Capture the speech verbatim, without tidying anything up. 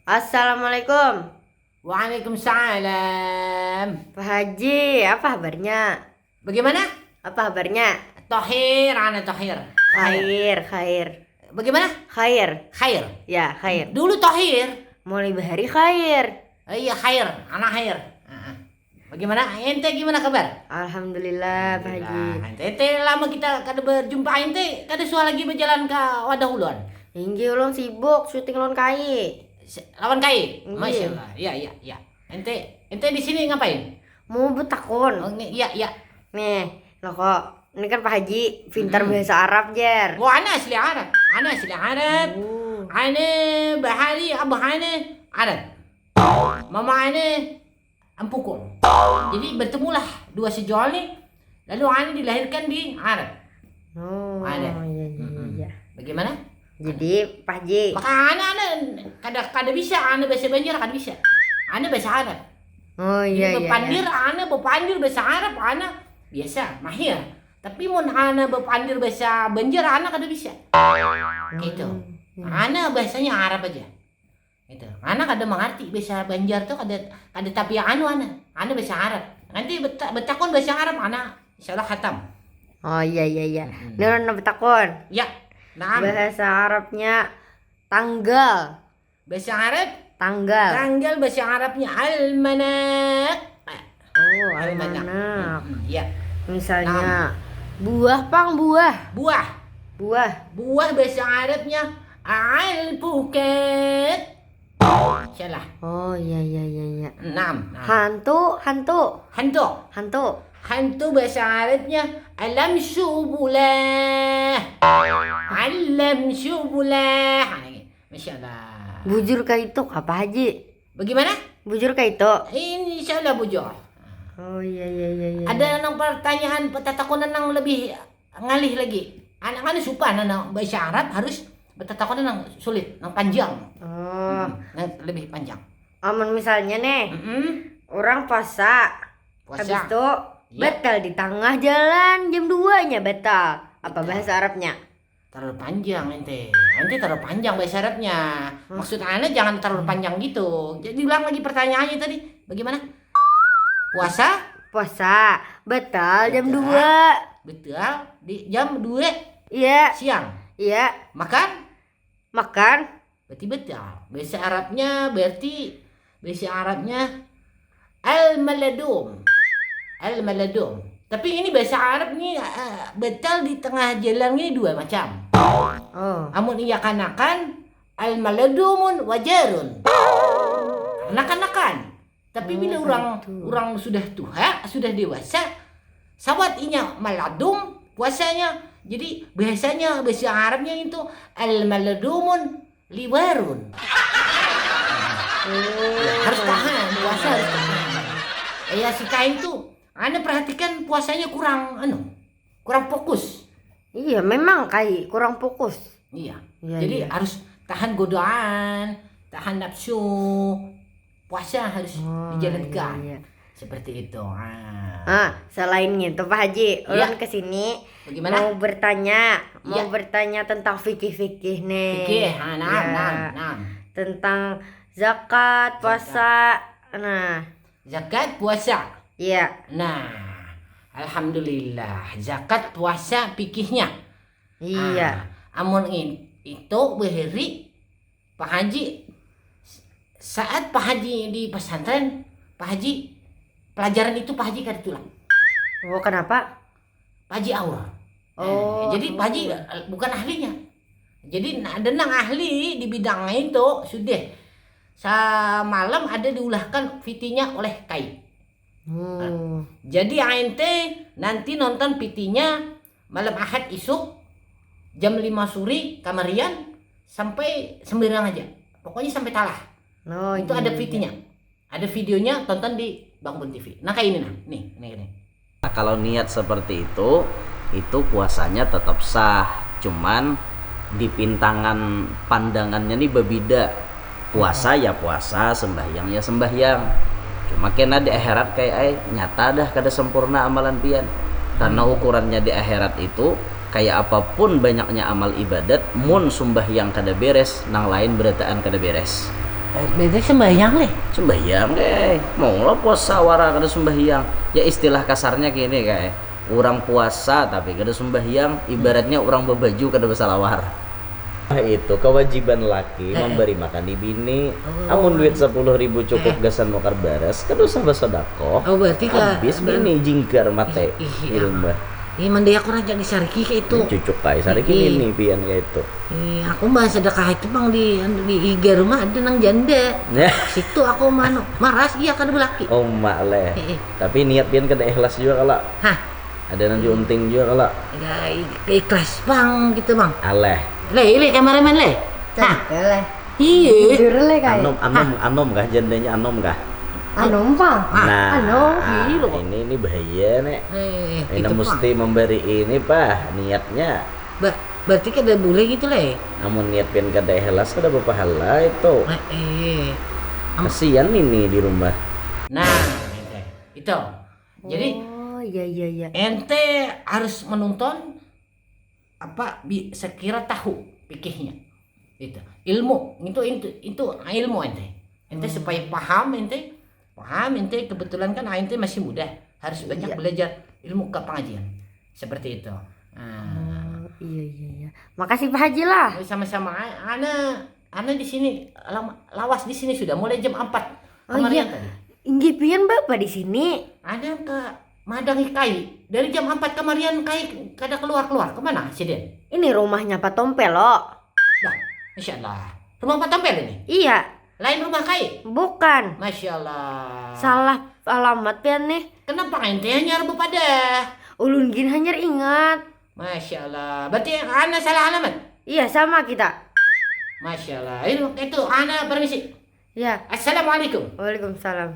Assalamualaikum. Waalaikumsalam. Pak Haji, apa habarnya? Bagaimana? Apa habarnya? Tohir, ana Tohir. Khair, khair. Bagaimana? Khair. Khair. Ya, khair. Dulu Tohir. Mulai bahari khair. Eh, iya, khair, ana khair. Heeh. Bagaimana? Ente gimana kabar? Alhamdulillah, Pak Haji. Alhamdulillah. Ente, ente lama kita kada berjumpa, ente kada suah lagi berjalan ke wadah ulun. Inggih, ulun sibuk syuting lawan Kai. Se- Lawan Kai. Iya. Masya Allah. Iya, iya, iya. Ente, ente di sini ngapain? Mau betakun. Oh, nge- iya, iya. Nih, lo kok. Ini kan Pak Haji pintar Mm-mm. bahasa Arab, Jer. Wah, ana asli Arab. Ana asli Arab. Oh. Ana bahari abah ana Arab. Mama ana Ampukung. Jadi bertemulah dua sejol nih. Lalu ana dilahirkan di Arab. Oh, Ada. iya, iya, iya, Mm-mm. iya. Bagaimana? Jadi, Pak Haji. Maka ana, ana kada, kada bisa, ana bahasa Banjar kada bisa. Ana bahasa Arab. Oh, iya, Jadi iya, bepandir, iya. Ana bepandir bahasa Arab, ana biasa, mahir. Tapi mun ana bepandir bahasa Banjar, ana kada bisa. Gitu. Hmm, iya. Ana bahasanya Arab aja. Gitu. Ana kada mengerti bahasa Banjar tuh kada, kada tapi anu ana. Ana bahasa Arab. Nanti beta, betakun bahasa Arab, ana insya Allah khatam. Oh, iya, iya, iya. Mm-mm. Ini orang betakun. Ya, naam. Bahasa Arabnya tanggal. Bahasa Arab, Tanggal. Tanggal bahasa Arabnya almanak. Oh, Almanak. almanak. Mm-mm, ya. Misalnya buah pang buah. Buah. Buah. Buah bahasa Arabnya alpukat. Salah. Oh, iya, iya, iya, iya. Enam. Nah. Hantu, hantu. Hantu. Hantu. Hantu bahasa Arabnya alam syubulah. Alam syubulah. Nah, ini. Masya Allah. Bujur kah itu, Pak Haji? Bagaimana? Bujur kah itu? Ini insya Allah bujur. Oh, iya, iya, iya, iya. Ada nang pertanyaan petatakunan nang lebih ngalih lagi. Anak anu supan, anak bahasa Arab harus bertatakunan nang sulit, nang panjang. Oh, Hmm, nang lebih panjang. Amun misalnya nih, Mm-mm. orang puasa, Puasa. Habis itu Iya. Batal di tengah jalan jam dua nya batal. Apa Batal. Bahasa Arabnya? Terlalu panjang ente. Ente terlalu panjang bahasa Arabnya. Maksud ana jangan terlalu panjang gitu. Jadi ulang lagi pertanyaannya tadi. Bagaimana? Puasa? Puasa batal jam Batal. dua. Betul. Di jam dua Iya, siang. Iya, Makan? Makan. Berarti betul. Bahasa Arabnya berarti bahasa Arabnya al-maladum. Al-maladum. Tapi ini bahasa Arab nih eh, betul di tengah jalan ini dua macam. Oh. Amun iya kanakan al-maladumun wajarun. Kanakan-kanakan. Tapi bila Oh, orang gitu. Orang sudah tuha, sudah dewasa, sawat inya maladum puasanya. Jadi bahasanya bahasa Arabnya itu al-maladumun liwarun. Oh, Ya, harus tahan, puasa harus tahan. Ya si Kain tuh, anda perhatikan puasanya kurang anu, kurang fokus. Iya, memang Kai kurang fokus. Iya. Iya, Jadi iya. Harus tahan godaan, tahan nafsu. Puasa harus Oh, dijalankan. Iya, iya. Seperti itu. Ah. Ah, selain itu Pak Haji, Iya. Ulun kesini Bagaimana? Mau bertanya, mau Iya. Bertanya tentang fikih-fikih nih. Fikih, ah, naam, Ya. Naam, naam. Tentang zakat, puasa. Nah, Zakat, puasa. Iya. Nah, alhamdulillah, zakat, puasa, fikihnya. Iya. Ah, amun in, itu bahari Pak Haji, saat Pak Haji di pesantren, Pak Haji pelajaran itu Pak Haji kada tulak. Oh, kenapa? Pak Haji aur. Oh, Eh, jadi Pak Haji aur. Eh, bukan ahlinya. Jadi ada nang ahli di bidangnya itu sudah semalam ada diulahkan fitinya oleh Kai. Hmm. Jadi ente nanti nonton fitinya malam Ahad isuk jam lima suri kamarian sampai sembarang aja. Pokoknya sampai talah. Oh, Itu iya, ada iya. Fitinya. Ada videonya, tonton di Bang Bun T V. Nah, kayak ini nah. Nih, nih, nih. Nah, kalau niat seperti itu, itu puasanya tetap sah. Cuman di pintangan pandangannya nih berbeda. Puasa ya puasa, sembahyang ya sembahyang. Cuma kena di akhirat kayak ai nyata dah kada sempurna amalan pian. Karena ukurannya di akhirat itu kayak apapun banyaknya amal ibadat, mun sumbahyang kada beres, nang lain berataan kada beres. Beda sembahyang leh. Sembahyang, eh. Mau lo puasa wara kada sembahyang. Ya, istilah kasarnya gini, kayak orang puasa tapi kada sembahyang, ibaratnya orang bebaju kada bersalawar. Ah, itu kewajiban laki memberi makan di bini. Amun duit sepuluh ribu cukup gasan nukar beras, kada usah bersedekah. Oh, berarti ka- Habis bini jingkar mate Ih, di rumah. Ini mandai aku rancak disariki kayak itu. Cucuk kai sariki ini pian kayak itu. Ih, aku mah sedekah itu bang di di iga rumah ada nang janda. Ya. Situ aku manu maras iya kada belaki. Oh, mak leh. Heeh. Tapi niat pian kada ikhlas juga kalau Hah, ada nang diunting juga kalau. Ya, i- ikhlas bang gitu bang. Aleh. Leh, leh kameramen leh. Hah, Cakep lah. Iya. Jujur lah kayak. Anom, anom, anom kah jandanya anom kah? Anom pang. Nah, Anom. Iya, loh. ini ini bahaya nek. Eh, Ini itu mesti memberi ini pah niatnya. Ba- berarti kada boleh gitu leh. Namun niat pian kada ikhlas kada berpahala itu. Eh, eh. Kasihan ini di rumah. Nah, ente. Itu. Jadi Oh iya iya iya. ente harus menonton apa bi sekira tahu fikihnya. Itu. Ilmu itu itu itu ilmu ente. Ente supaya paham ente paham ente kebetulan kan ente masih muda harus banyak belajar ilmu kepengajian seperti itu. Nah, Oh iya iya iya. Makasih Pak Haji lah. sama-sama A- ana ana di sini lam- lawas di sini sudah mulai jam empat Oh kemarin iya. Tadi. Inggih pian bapak di sini. Ada ke madangi kai dari jam empat kemarin kai kada keluar keluar kemana si Den? Ini rumahnya Pak Tompel lo. Dah, masya Allah. Rumah Pak Tompel ini? Iya. Lain rumah kai? Bukan. Masya Allah. Salah alamat pian nih. Kenapa ente hanyar bepadah? Ulun gin hanyar ingat. Masya Allah. Berarti ana salah alamat? Iya sama kita. Masya Allah. Itu, itu ana permisi. Ya. Assalamualaikum. Waalaikumsalam.